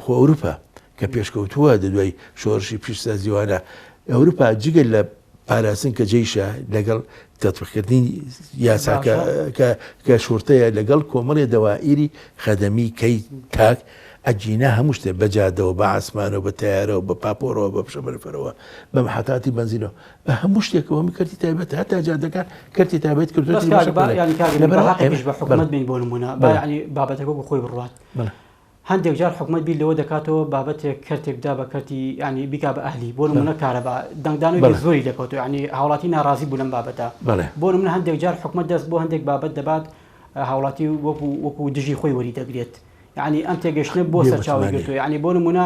خۆ ئەوروپا کە پێشکەوتووە لە دوای شۆڕشی پیشسازیوانە ئەوروپا جگە لە پاراستن کە جەیشە لەگەڵ تەتبیقکردنی یاساکە کە شورتەیە لەگەڵ کۆمەڵێ دەوائیری خەدەمی کەی تاک ئەگینا هەموو شتێ بە جادەوە بە ئاسمانەوە بە تەیارەوە بە پاپۆرەوە بە پشەمەرفەرەوە بە محەتاتی بەنزینەوە بە هەموو شتێکەوە هەموو کەرتی تایبەت هەتا جادەکان کەرتی تایبەت بەس کردووەتی کاک بەشە با پەلە یانی کاک لەبەر بە ئەوە حەقێکیش ئێمە بە بەڵێ حکومەت بین بۆ نموونە با بەڵێ یانی بابەتەکە وەکو خۆی بڕوات بەڵێ هەندێک جار حکومەت بیر لەوە دەکاتەوە بابەتێک کەرتێک بدا بە کەرتی یانی بیکا بە ئەهلی بۆ نمونە کارەبا دەنگدانەوەی زۆری لێکەوتو یانی هاوڵاتی ناڕازی بوو لەم بابەتە بۆ نمونە هەندێک جار حکومەت دەست بۆ هەندێک بابەت دەبات هاوڵاتی وەکو وەکو دژی خۆی وەری دەگرێت یعنی ئەم تێگەشتنە بۆ سەرچاوی گرتو یعنی بۆ نمونە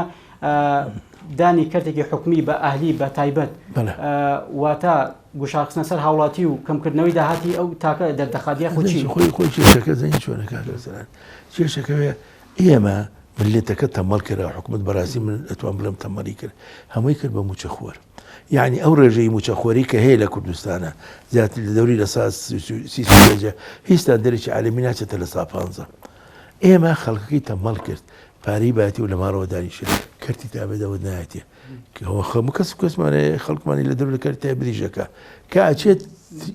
دانی کەرتێکی حکومی بە ئەهلی بە تایبەت واتە گوشارخستنە سەر هاوڵاتی و کەمکردنەوەی داهاتی ئەو تاکە دەردەخات یاخود چی؟ خۆی خۆی کێشەکە زەنی چۆنە کاک ئەرسەلان کێشەکەوێ ئێمە ملەتەکە تەمەڵ کرا حکومت بەڕاستی من ئەتوان بڵێم تەمەڵی کرد هەمووی کرد بە موچەخۆر یعنی ئەو ڕێژەی موچەخۆری کە هەیە لە کوردستانە زیاتر لە دەوری لە سا 35 هیچ ستاندەرێکی عالەمی ناچێتە لە سا 15 ئێمە خەڵکەکەی تەمەڵ کرد پارەی باتی و لە ماڵەوە دانیشێت کەرتی تابێدەوە نایەتێ هەموو کەس کەسمانێ خەڵکمانی لە دەر لە کەرتی تایبەت ئیشەکە کە ئەچێت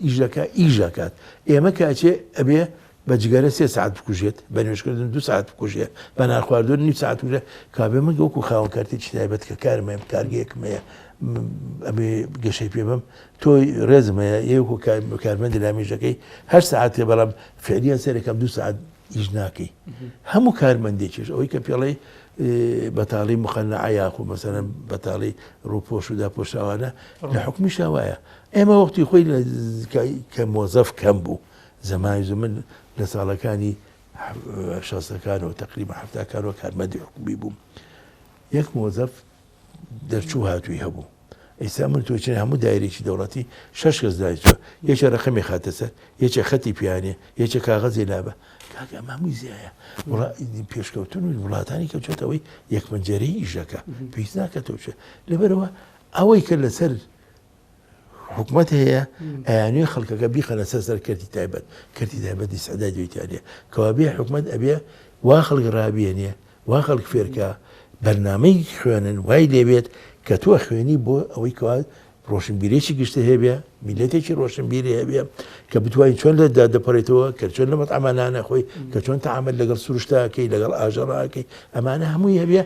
ئیشەکە ئیشەکات ئێمە کە ئەچێ ئەبێ بە جگەرە سێ ساعت بکوژێت بە نوێژکردن دو ساعت بکوژێ بە نانخواردن نیو ساعت بکوژێ کابێ من وەکو خاوەن کارتێکی تایبەت کە کارم هەیە کارگەیەکم هەیە ئەبێ گەشەی پێ بم تۆی ڕێزم هەیە یەکو کارمەندی لامیژەکەی هەر ساعتێ بەڵام فعلیان سەرەکەم دو ساعت ئیش ناکەی هەموو کارمەندێکیش ئەوەی کە پێڵێی بەتاڵی مقەنەعە یاخو مەسەلەن بەتاڵی ڕووپۆش و داپۆشراوانە لە حکومیشا وایە ئێمە وەختی خۆی کە مۆزەف کەم بوو زەمانی زوو من لە ساڵەکانی شەستەکانەوە تقریبا حەفتاکانەوە کارمەندی حکومی بووم یەک مۆزەف دەرچوو هاتووی هەبوو ئیستا من تۆ چێن هەموو دایرێکی دەوڵەتی شەش کەس دایچوە یەکێ ڕەقەمی خاتە سەر یەکێ خەتی پیانێ یەکێ کاغەزێ لابە کاکە ئەمە هەمووی زیایە پێشکەوتن و وڵاتانی کە چۆتەوەی یەک پەنجەرەی ئیشەکە پێویست ناکە تۆ بچێ لەبەرەوە ئەوەی کە لەسەر حکومەت هەیە ئەیانوێ خەڵکەکە بیخەنە سەر سەر کەرتی تایبەت کەرتی تایبەت ئیستعدادی ویتیانە کەوابێ حکومەت ئەبێ وا خەڵک ڕابێنێ وا خەڵک فێرکە بەرنامەی خوێنن وای لێبێت کە تۆ خوێنی بۆ ئەوەی کەوا ڕۆشنبیرێکی گشتی هەبێ میلەتێکی ڕۆشنبیری هەبێ کە بتوانین چۆن لە دەپەڕێتەوە کە چۆن لە مەتعەمانانە خۆی کە چۆن تەعامل لەگەڵ سروشتاکەی لەگەڵ ئاژەڵاکەی ئەمانە هەمووی هەبێ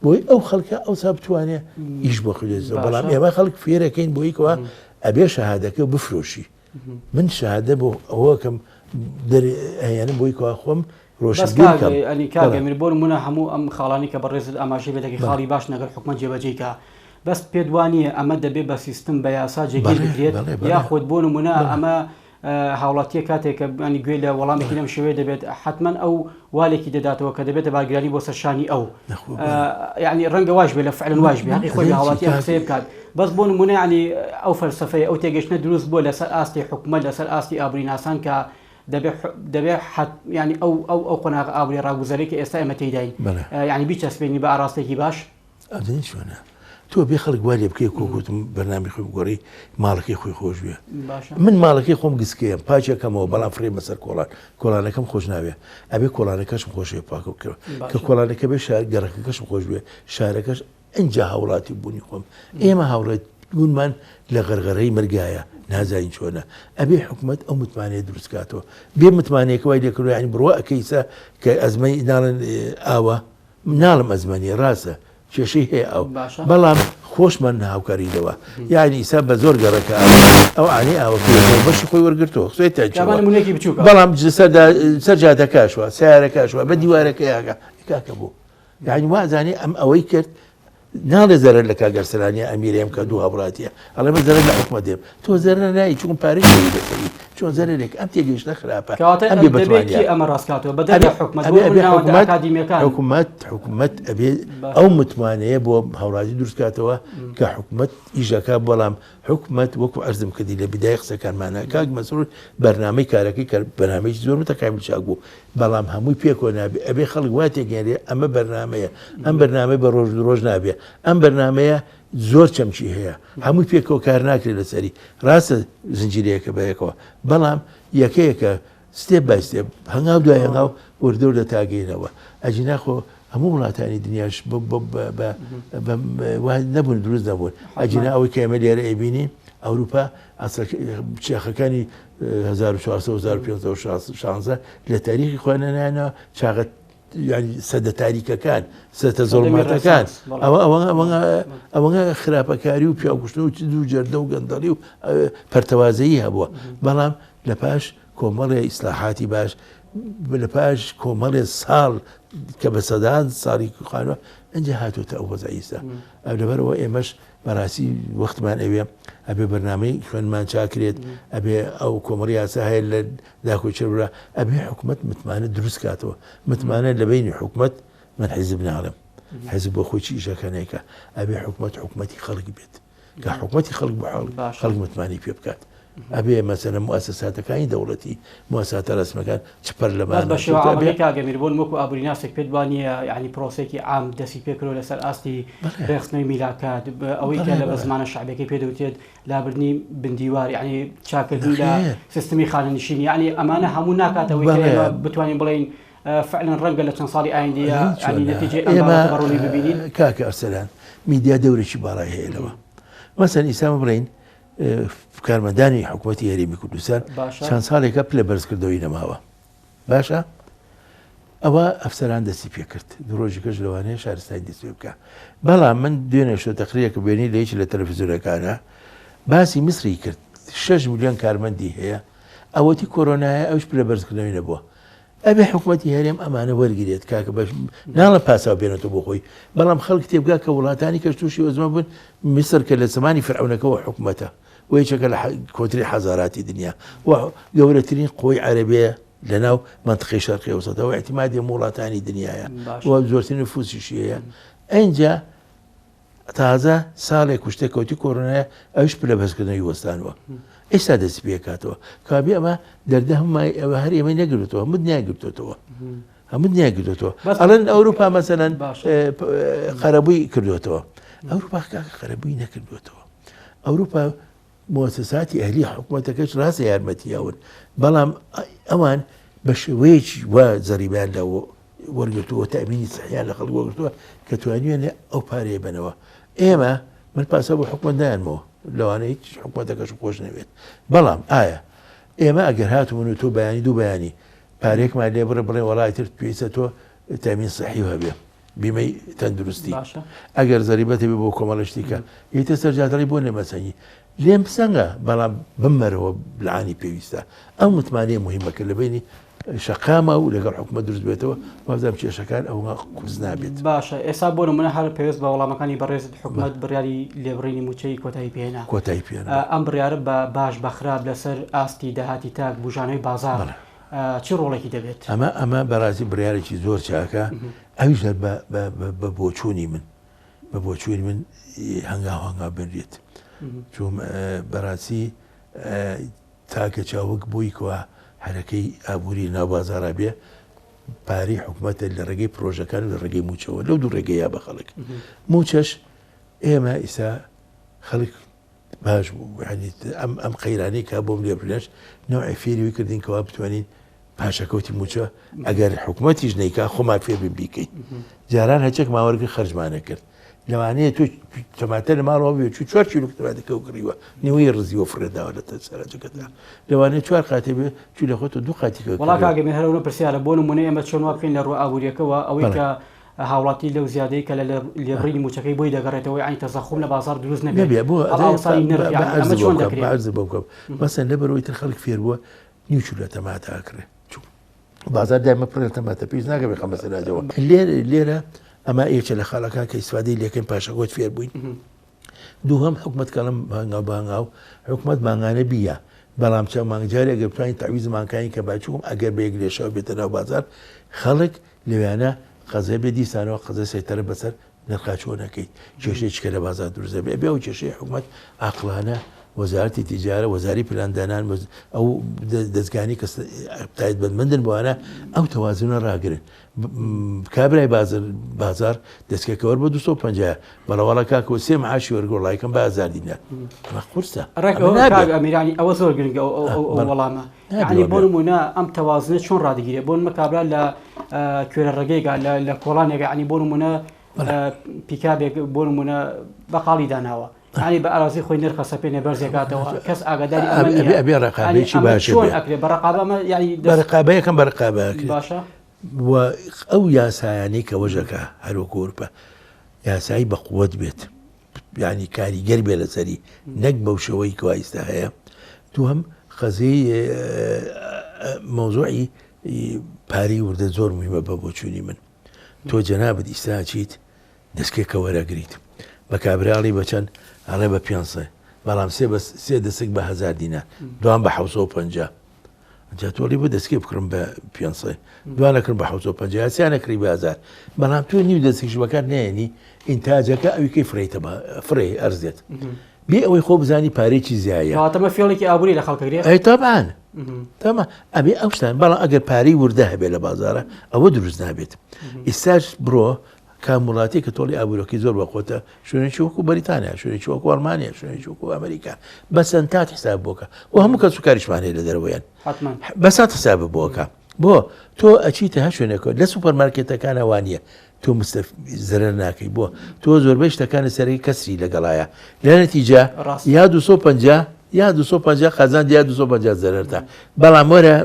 بۆی ئەو خەڵکە ئەوسا بتوانێ ئیش بۆ خۆی دۆزێتەوە بەڵام ئێمە خەڵک فێرەکەین بۆی کەوا ئەبێ شەهادەکە بفرۆشی من شەهادە بۆ ئەوەکەم ئەیانم بۆی کەوا خۆم ڕۆشنبیر کەم. ئەنی کاک ئەمیر بۆ نمونە هەموو ئەم خاڵانی کە بەڕێزت ئاماژەی پێ دەکەی خاڵی باش نەگەر حکومەت جێبەجێی کا بەس پێت وا نییە ئەمە دەبێ بە سیستم بە یاسا جێگیر بکرێت یاخود بۆ نمونە ئەمە هاوڵاتیە کاتێک کە ینی گوێ لە وەڵامێکی لەم شێوەیە دەبێت حتمما ئەو والێکی دەداتەوە کە دەبێتە بارگرانی بۆ سەر شانی ئەو یعنی ڕەنگە واش بێ لە فعلن واش بێ هەقی خۆی هاوڵاتی ئەم قسەیە بکات بەس بۆ نمونە ینی ئەو فەلسەفەیە ئەو تێگەشتنە دروست بووە لەسەر ئاستی حکومەت لەسەر ئاستی ئابووریناسان کە دەبێ دەبێ حت ینی ئەو ئەو ئەو قۆناغە ئابووری ڕاگوزەرەی کە ئێستا ئێمە تێیداین یعنی بیچەسپێنی بە ئاراستێکی باش. ئەزانی چۆنە تۆ بێ خەڵک وا لێ بکەی کۆ گوتم بەرنامی خۆی بگۆڕی ماڵەکەی خۆی خۆش بێ من ماڵەکەی خۆم گسکەیەم پاچەکەمەوە بەڵام فڕێ بەسەر کۆڵان کۆڵانەکەم خۆش ناوێ ئەبێ کۆڵانەکەشم خۆشێ پاکە بکەوە کە کۆڵانەکە بێ شار گەڕەکەکەشم خۆش بێ شارەکەش ئەجا هاوڵاتی بوونی خۆم ئێمە هاوڵێت بوونمان لە غەرغەرەی مەرگایە نازانین چۆنە ئەبێ حکومت ئەو متمانەیە دروستکاتەوە بێ متمانەیەکە وای لێکردوە یعنی بڕوا ئەکەیسە کە ئەزمەی ناڵێن ئاوە ناڵم ئەزمەنی ڕاستە کێشەی هەیە ئەو بەڵام خۆشمان هاوکاری دەوە یعنی ئیسا بە زۆر گەڕەکە ئەو ئانی ئاوەکەی بەشی خۆی وەرگرتەوە خۆی نمونێکی بچووک بەڵام سەر جادەکەشوە سیارەکەشوە بە دیوارەکەیاگە کاکە بوو یعنی وازانێ ئەم ئەوەی کرد ناڵێ زەرەر لە کاک ئەرسەلان یا ئەمیرێم کە دوو هاوڵاتیە ئەڵێ من زەرەر لە حکومەت دێم تۆ زەرەر نایی چون پارەی خۆی دەسەری چۆن زەرەرێک ئەم تێگەیشتنە خراپە کەواتە ئەم بێ بەتوانیە ئەمە ڕاستکاتەوە بەدەر لە حکومەت بۆ ناوەندە ئەکادیمیەکان حکومەت حکومەت ئەبێ ئەو متمانەیە بۆ هاوڵاتی دروستکاتەوە کە حکومەت ئیشەکە بەڵام حکومەت وەکو عەرزم کردی لە بیدای قسەکانمانە کاک مەسرور بەرنامەی کارەکەی کە بەرنامەیەکی زۆر متەکامیل چاک بوو بەڵام هەمووی پێکەوە نابێ ئەبێ خەڵک وا تێگەێنرێ ئەمە بەرنامەیە ئەم بەرنامەی بە ڕۆژ دوو ڕۆژ نابێ ئەم بەرنامەیە زۆر چەمکی هەیە هەمووی پێکەوە کار ناکرێت لەسەری ڕاستە زنجیرەیەکە بەیەکەوە بەڵام یەکەیەکە step by step هەنگاو دوای هەنگاو وردە وردە تاگەینەوە ئەگینا خۆ هەموو وڵاتانی دنیاش نەبوون دروست نەبوون ئەگینا ئەوەی کە ئێمە لێرە ئەیبینین ئەوروپا چاخەکانی 1400 1516 لە تاریخی خۆیان نایانەوە چاغە ینی سەدە تاریکەکان سەتە زۆڵماتەکان ئەوە ئەوە ئەوە خراپەکاری و پیاوکوشتن و دوو جەردە و گەندەڵی و پەرتەوازەیی هەبووە بەڵام لە پاش کۆمەڵێ ئیسلاحاتی باش لە پاش کۆمەڵێ ساڵ کە بە سەدان ساڵی خانوە ئەجا هاتوتە ئەو وەزعیسە ئەو لەبەرەوە ئێمەش بەڕاستی وەختمان ئەوێ ئەبێ بەرنامەی خوێنمان چاکرێت ئەبێ ئەو کۆمەڵی یاسا هەیە لە داکۆچرا ئەبێ حکومت متمانە دروست کاتەوە متمانە لە بینی حکومت من حیزب ناڵێم حیزب بۆ خۆی چی ئیشەکە نێکە ئەبێ حکومت حکومەتی خەڵک بێت. کە حکومەتی خەڵک بۆ خەڵک متمانەی پێ بکات. ئەبێ مەسەلەن موئەسەساتەکانی دەوڵەتی، موئەسەساتە ڕەسمیەکان، چ پەرلەمان بەس بە شێوە عامەکەی کاک ئەمیر بۆن وەکو ئابووریناسێک پێت وا نییە یانی پرۆسەیەکی عام دەستی پێ کردوە لەسەر ئاستی ڕێکخستنەوەی میلاکات ئەوەی کە لە بە زمانە شەعبیەکەی پێ دەوترێت لابردنی بندیوار یانی چاکردن لە سیستمی خانەنشینی یانی ئەمانە هەموو ناکاتەوەی کە ئێمە بتوانین بڵێین فعلا ڕەنگە لە چەند ساڵی ئایندەیە یانی نەتیجەی ئەم بابەتە بە ڕوونی ببینین. کاکە ئەرسەلان میدیا دەورێکی باڵای هەیە لەوە مەسەن ئیسا بڵێین کارمەندانی حکوومەتی هەرێمی کوردستان چەند ساڵێکە پلە بەرزکردەوەی نەماوە باشە ئەوە ئەفسەران دەستی پێکرد درۆژی کەش لەوانەیە شارستانی دەست پێ بکە بەڵام من دوێنێ شۆ تەقریەکە بێنی لە یەکی لە تەلەفزیۆنەکانە باسی میسری کرد 6 میلیۆن کارمەندی هەیە ئەوەتی کۆرۆنایە ئەوش پلە بەرزکردنەوەی نەبووە ئەبێ حکومەتی هەرێم ئەمانە وەرگرێت کاکە بەش ناڵە پاساو بێنێتەوە بۆ خۆی بەڵام خەڵک تێبگا کە وڵاتانی کەش تووشی ئەزمە بوون میسر کە لە زمانی فرعونەکەەوە حکومەتە و یەکێکە لە کۆتری حەزاراتی دنیا و گەورەترین قوەی عەرەبیە لەناو مەنتقەی شەرقی ئەوسەتەوە اعتمادی هەموو وڵاتانی دنیاە و زۆرترین نفوسیشی هەیە ئەینجا تازە ساڵێک و شتێک کەوتی کۆرۆنایە ئەوش پلە بەرزکردنەوەی وەستانوە ئێستا دەستی پێکاتەوە کابی ئەمە دەردە هەمای ئەوە هەر ئێمەی نەگرتەوە هەموو دنیای گرتوتەوە هەموو دنیای گرتوتەوە ئەڵێن ئەوروپا مەسەلەن قەرەبووی کردوێتەوە ئەوروپا کاکە قەرەبووی نەکردوێتەوە ئەوروپا موسساتی ئەهلی حکومەتەکەش ڕاستە یارمەتی یاون بەڵام ئەوان بە شێوەیەکی وا زەریبیان لە وەرگرتووە تەئمینی سەحیان لە خەڵک وەرگرتووە کە توانیویانە ئەو پارەیە بەنەوە ئێمە من پاسا بۆ حکومەت نایەنمەوە لەوانەیە هیچ حکومەتەکەش خۆش نەوێت بەڵام ئایا ئێمە ئەگەر هاتوو من و تۆ بەیانی دوو بەیانی پارێکمان لێ بڕێ بڵێ وەڵای تر پێویستە تۆ تەمین سەحی هەبێ بیمەی تەندروستی ئەگەر زەریبەت هەبێ بۆ کۆمەڵە شتی کە یتە سەر جادەڵی بۆ لێمەسەنگی لێم بسەنگە بەڵام بمەرەوە بلانی پێویستە ئەو متمانەیە مهمە کە لە بینی شەقامە و لەگەڵ حکومەت دروست بێتەوە وازم کێشەکان ئەوە قورس نابێت. باشە ئێستا بۆ نمونە هەر پێویست بە وەڵامەکانی بەڕێزت حکومەت بڕیاری لێبڕینی مووچەی کۆتایی پێهێنا کۆتایی پێهێنا ئەم بڕیارە بە باش بە خراپ لەسەر ئاستی داهاتی تاک بوژانەوەی بازاڕ چ ڕۆڵێکی دەبێت؟ ئەمە ئەمە بەڕاستی بڕیارێکی زۆر چاکە ئەویش هەر بە بە بە بۆچوونی من بە بۆچوونی من هەنگاو هەنگاو بنرێت چوم بەڕاستی تاکە چاوگ بۆی کوا حەرەکەی ئابووری ناو بازارا بێ پارەی حکوومەتە لە ڕێگەی پرۆژەکان و لە ڕێگەی موچەوە لەو دوو ڕێگەیە بە خەڵک موچەش ئێمە ئیسا خەڵک باش بوو یانی ئەم ئەم قەیرانەی کە بۆم لێ بنێش نەوعێ فێری وی کردین کەوا بتوانین پاشەکەوتی مووچە ئەگەر حکوومەتیش نیکا خۆمان فێر بین بیکەین جاران هەچێکمان وەرگرت خەرجمانە کرد لەوانەیە تۆ تەماتە لە ماڵەوە بێ چوو چوار کیلۆ تەماتەکە و کڕیوە نیوەی ڕزیوە فڕێداوە لە سەرەجەکەدا لەوانەیە چوار قاتێ بێ چوو لە خۆتە دوو قاتی کە وەڵا کاک ئەمیر هەر ئەونە پرسیارە بۆ نموونە ئێمە چۆن وا بکەین لە ڕووە ئابوورییەکەوە ئەوەی کە هاوڵاتی لەو زیادەی کە لە لێبڕینی مووچەکەی بۆی دەگەڕێتەوە یانی تەزەخوم لە بازاڕ دروست نەبێت نەبێ بۆ هەڵئاوسانی نرخ یانی ئەمە چۆن دەکرێت؟ بە عەرز بۆ بکەم مەسەن لەبەرئەوەی تر خەڵک فێر بووە نیو کیلۆ تەماتە ئەکڕێ چوو بازار دایمە پڕ لە تەماتە پێویست ناکە بخەمە سەراجەوە لێرە لێرە ئەمە یەکێ لە خاڵەکان کە ئیسفادەی لێکەین پاشەکەوت فێر بووین دووهەم حکومەت کەڵم هەنگاو بە هەنگاو حکومەت مانگانە بیە بەڵام چەند مانگ جارێ ئەگەر بتوانین تەعویز مانگانی کە باچووم ئەگەر بە یەک لێشاو بێتە ناو بازار خەڵک لەویانە قەزێ بێ دیسانەوە قەزێ سەیتەرە بەسەر نرخا چۆن ئەکەیت کێشەی چکە لە بازار دروست دەبێ ئەبێ ئەو کێشەی حکومەت عاقڵانە وەزارەتی تیجارە وەزاری پلاندانان ئەو دەزگانی کە تایبەتمەندن بۆوانە ئەو تەوازنە ڕاگرن کابرای بازر بازار دەستکەکە وەر بە 250 بەڵە وەڵا کاکە سێ معاشی وەرگۆ ڵایکەم بە هزار دینار ئەمە قورسە ڕێک ئەمە ئەوە نابێت. کاک ئەمیرانی ئەوە زۆر گرنگە ئەو ئەو ئەو وەڵامە یعنی بۆ نمونە ئەم تەوازنە چۆن ڕادگیرێ بۆ نمە کابرا لە کوێرە ڕێگەیەکە لە کۆڵانێکە عنی بۆ نمونە پیکابێک بۆ نمونە بەقاڵی داناوە عنی بە ئارازی خۆی نرخە سەپێنێ بەرزێکاتەوە کەس ئاگاداری ئەبێ ڕقابێکی باش چۆن ئەکرێ بە ڕقابە یعنی بە ڕقابە یەکەم بە ڕقابە باشە و ئەو یاسایانەی کە وەژەکە هەروەکو ئەوروپا یاسایی بە قوت بێت یانی کاریگەر بێ لەسەری نەک بەو شێوەی کەوا ئیستا هەیە دووهەم قەزیەی مەوزوعی پارەی وردە زۆر مهمە بە بۆچوونی من تۆ جەنابت ئیستا چیت دەستکێکە وەرەگریت بە کابراڵی بە چەند ئەڵێ بە پێ بەڵام سێ بە سێ دەسک بە هزار دینار دوام بە 750 جا تۆ ئەڵێی بۆ دەستکێ بکڕم بە پێنسێ دوان ئەکڕم بە 750 یا سیان ئەکڕی بە هەزار بەڵام تۆ نیو دەستکیش بەکار نایەنی ئینتاجەکە ئەوی کەی فرەیتە بە فرەی ئەرزێت. بێ ئەوەی خۆ بزانی پارێکی زیایە. کەواتە ئەمە فێڵێکی ئابووری لە خەڵک ئەگرێ؟ ئەی تەبعەن تەما ئەبێ ئەو شتان بەڵام ئەگەر پارەی وردە هەبێ لە بازارە ئەوە دروست نابێت. ئیستاش بڕۆ کام وڵاتی کە تۆڵی ئابوورەکەی زۆر بەقوتە شوێنێکی وەکو بەریتانیا شوێنێکی وەکو ئەڵمانیا شوێنێکی وەکو ئەمریکا بە سەنتات حساب بۆکە و هەموو کەس و کاریشمان هەیە لە دەرەوەیان بە سات حساب بۆکە بۆ تۆ ئەچیتە هەر شوێنێکەوە لە سوپەر مارکێتەکانە وانە تۆ مستەف زەرەر ناکەی بۆ تۆ زۆربەی شتەکانی سەرەکی کەسری لەگەڵایە لە نەتیجە یا 250 یا 250 قازانج یا 250 زەرەرتە بەڵام وەرە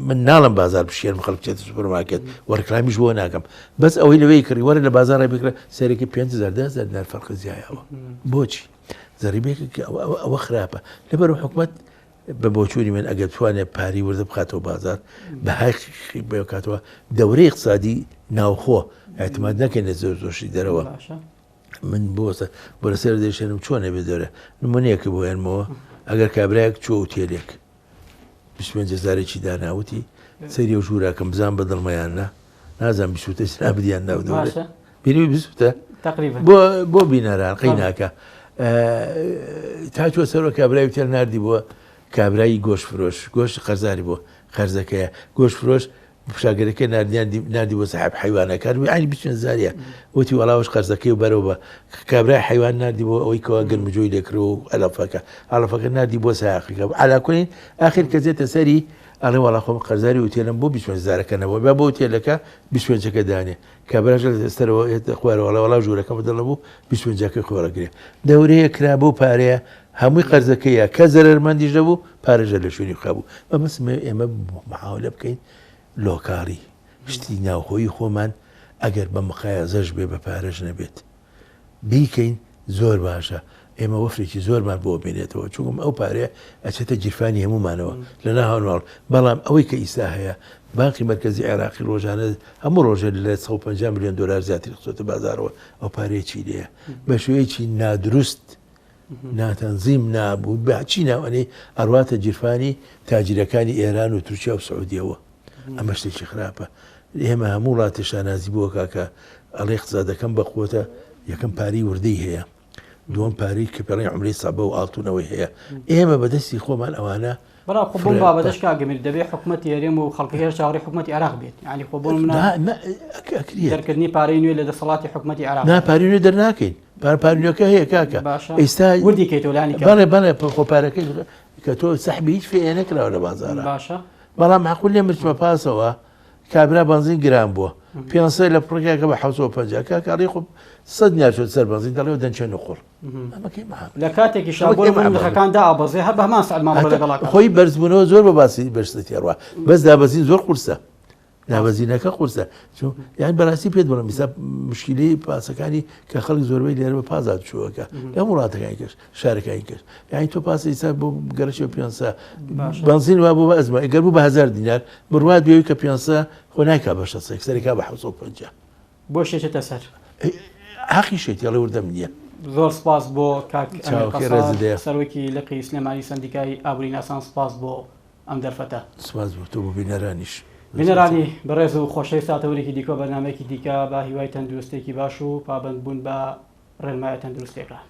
من ناڵم بازار بشێنم خەڵک بچێتە سوپەر مارکێت و ڕیکلامیش بۆ ناکەم بەس ئەوەی لەوەی کڕی وەرە لە بازاڕێ بکرە سەرێکی 5000 10000 دینار فەرقی زیایەوە بۆچی زەریبێک ئەوە خراپە لەبەر حکومت بە بۆچوونی من ئەگەر بتوانێت پارەی وردە بخاتەوە بازار بەهای بکاتەوە دەورەی اقتصادی ناوخۆ اعتماد نەکەین لە زۆر زۆرشی دەرەوە من بۆ بۆ لەسەر دەشێنم چۆن ئەبێ دەورە نمونەیەکە بۆ هێنمەوە ئەگەر کابراایەک چۆ ئوتێلێک 25 هزارێکی داناوتی سەری و ژووراکەم بزان بە دڵمەیان نا نازانم بسووتە سرابدیان ناو دەورە بیری بسوتە بۆ بۆ بینەران قەی ناکە تا چوە سەرۆ کابرای تێر نردی بووە کابرایی گۆش فرۆش گۆشت قەرزاری بۆ قەرزەکەیە گۆش فرۆش شاگەرەکە نردیان نردی بۆ سەحب حیوانەکان و ینی بچێن زاریە وتی وەڵاوەش قەرزەکەی و بەرەوە بە کابرای حیوان نردی بۆ ئەوەی کەوا گەرمجۆی لێکرد و ئەلەفەکە ئەلەفەکە نردی بۆ ساقەکە علاکۆین ئاخر کە زێتە سەری ئەڵێ وەڵا خۆم قەرزاری وتێلم بۆ 25 زارەکە نەبوو بە بۆ تێلەکە 25ەکە دانێ کابراش لە سەرەوە هێتە خوارەوە ئەڵێ وەڵا ژوورەکەم بە دڵ نەبوو 25ەکەی خۆ ڕەگرێ. دەورەیەک کرا بەو پارەیە هەمووی قەرزەکەیە کە زەرەرمەندیش نەبوو پارەش هەر لە شوێنی خۆیا بوو. مەبەستم ئەوەیە ئێمە محاولە بکەین لۆکاڵی شتی ناوخۆیی خۆمان ئەگەر بە مقایەزەش بێ بە پارەش نەبێت بیکەین زۆر باشە ئێمە وەفرێکی زۆرمان بۆ بێنێتەوە چونکم ئەو پارەیە ئەچێتە گیرفانی هەموومانەوە لە ناهاونواڵ بەڵام ئەوەی کە ئیستا هەیە بانقی مەرکەزی عێراقی ڕۆژانە هەموو ڕۆژێ لە 150 میلیۆن دلار زیاتری خستۆتە بازارەوە ئەو پارەیە چی لێیە بە شێوەیەکی نادروست ناتەنزیم نابوو بەچی ناوەنەی ئەڕواتە گیرفانی تاجیرەکانی ئێران و تورکیا و سعودیەوە ئەمە شتێکی خراپە ئێمە هەموو وڵاتێ شانازی بۆ کاکە ئەڵێ اقتصادەکەم بە قوتە یەکەم پارەی وردەی هەیە دووەم پارەی کە پێڵی عمرەی سەبە و ئاڵتونەوەی هەیە ئێمە بەدەستی خۆمان ئەوانە بەڵام خۆ بۆم بابەتەش کاک ئەمیر دەبێ حکومەتی هەرێم و خەڵکی هێر چاوەڕێی حکومەتی عێراق بێت یعنی خۆ بۆ منە دەرکردنی پارەی نوێ لە دەسەڵاتی حکومەتی عێراق نا پارەی نوێ دەرناکەین پار پارە نوێکە هەیە کاکە ئێستا وردی کەیتەوە لانی کەم بەڵێ بەڵێ خۆ پارەکەی کە تۆ سەحبی هیچ فێ نەکراوە لە بازاڕا باشە بەڵام معقول لێم بچمە پاسەوە کابرا بەنزین گران بووە پێ لە پڕێکە بە 750 کاکە ئەڵێ خۆ سەد دینار چۆتە سەر بەنزین دەڵێ دەنچێ نقوڕ ئەمە کەی مەحاڵە لە کاتێکیشا ئەمە بۆ کەی نموونە مەحاڵە نرخەکان دائەبەزێ هەر بە هەمان سعر مامەڵە هەتا لەگەڵ ئەکات. خۆی بەرزبوونەوە زۆر بە باسی بەرزتر تێڕوا بەس دابەزین زۆر قورسە دابەزینەکە قورسە چون یان بەڕاستی پێت بڵێم ئیستا مشکیلەی پاسەکانی کە خەڵک زۆربەی لێرە بە پاس هاتوچۆکە لە وڵاتەکانی کەش شارەکانی کەش یانی تۆ پاس ئیستا بۆ گەرەکێ پێنسە بەنزین وا بۆ بە ئەزمە ئەگەر بوو بە هەزار دینار بڕوات بێوی کە پێنسە خۆ نایکا بە شەسێک سەرێکا بە 750 بۆ شێتە سەر حەقی شێتی ئەڵێ وردەم نییە. زۆر سپاس بۆ کاک ئەمیر قەسار سەرۆکی لقی سلێمانی سەندیکای ئابووری ناسان سپاس بۆ ئەم دەرفەتە. سپاس بۆ تۆ بۆ بینەرانیش. بینەرانی بەڕێز و خۆشەویست تا تەوەرێکی دیکە و بەرنامەیەکی دیکە بە هیوای تەندروستیەکی باش و پابەندبوون بە ڕێنمایە تەندروستیەکان.